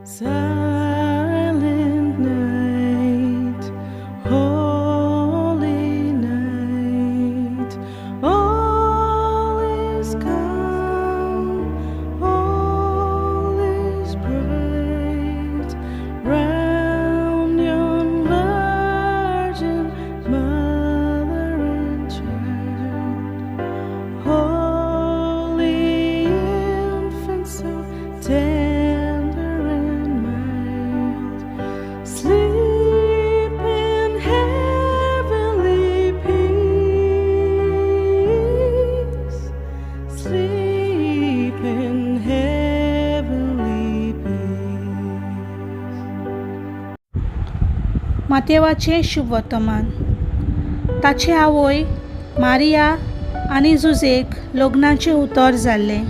Silent night, holy night, all is calm, all is bright, round yon virgin mother and child. Holy infant, so tender and mild, sleep in heavenly peace, sleep in heavenly peace. मातेवाचें शुभवर्तमान. ताचे आवय Maria आनी जुजेक लग्नाचें उतर जाल्लें,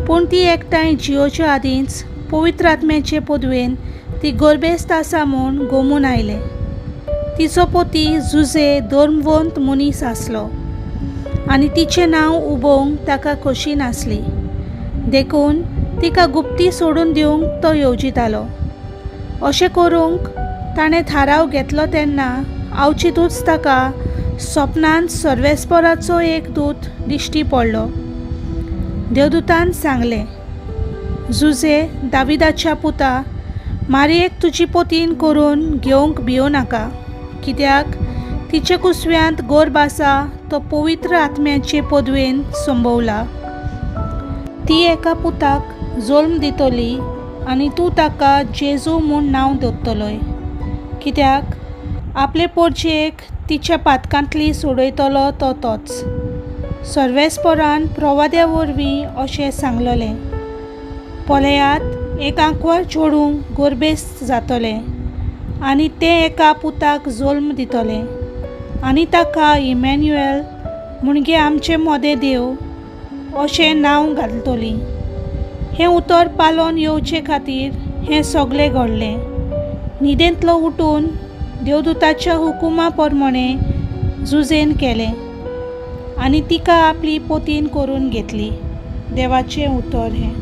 पूण ती एकठांय जियोच्या आदींच पवित्र आत्म्याचे पदवेन ती गर्भेस्त आसा म्हूण गोमून आयलें. तिचो पती जुजे धर्मवंत मनीस आसलो आनी तिचें नांव उबोवंक ताका खोशी नासली, देखून तिका गुप्ती सोडून दिवंक तो येवजितालो. अशें करूंक ताणें थाराव घेतलो तेन्ना आवचितूच ताका सपनांत सर्वेस्पराचो एक दूत दिश्टी पडलो. देवदूतान सांगलें, जुजे दाविदाच्या पुता, मारयेक तुजी पोतीन करून घेवंक भियो नाका, कित्याक तिचे कुसव्यांत गर्भ आसा तो पवित्र आत्म्याचे पदवेन संभवला. ती एका पुताक जल्म दितली आनी तूं ताका जेजू म्हूण नांव दवरतलोय, कित्याक आपले पोरचेक तिच्या पातकांतली सोडयतलो तो तोच. सर्वेस्परान प्रवाद्या वरवीं अशें सांगलेलें, पळयात, एक आंकवार चेडूं गर्भेस्त जातलें आनी तें एका पुताक जल्म दितलें आनी ताका इमॅन्युएल म्हणजे आमचे मदें देव अशें नांव घालतलीं. हें उतर पालोन येवचे खातीर हें सगळें घडलें. न्हिदेंतलो उठून देवदूताच्या हुकुमा प्रमाणें जुजेन केलें आनी तिका आपली पोतीन करून घेतली. देवाचें उतर हें.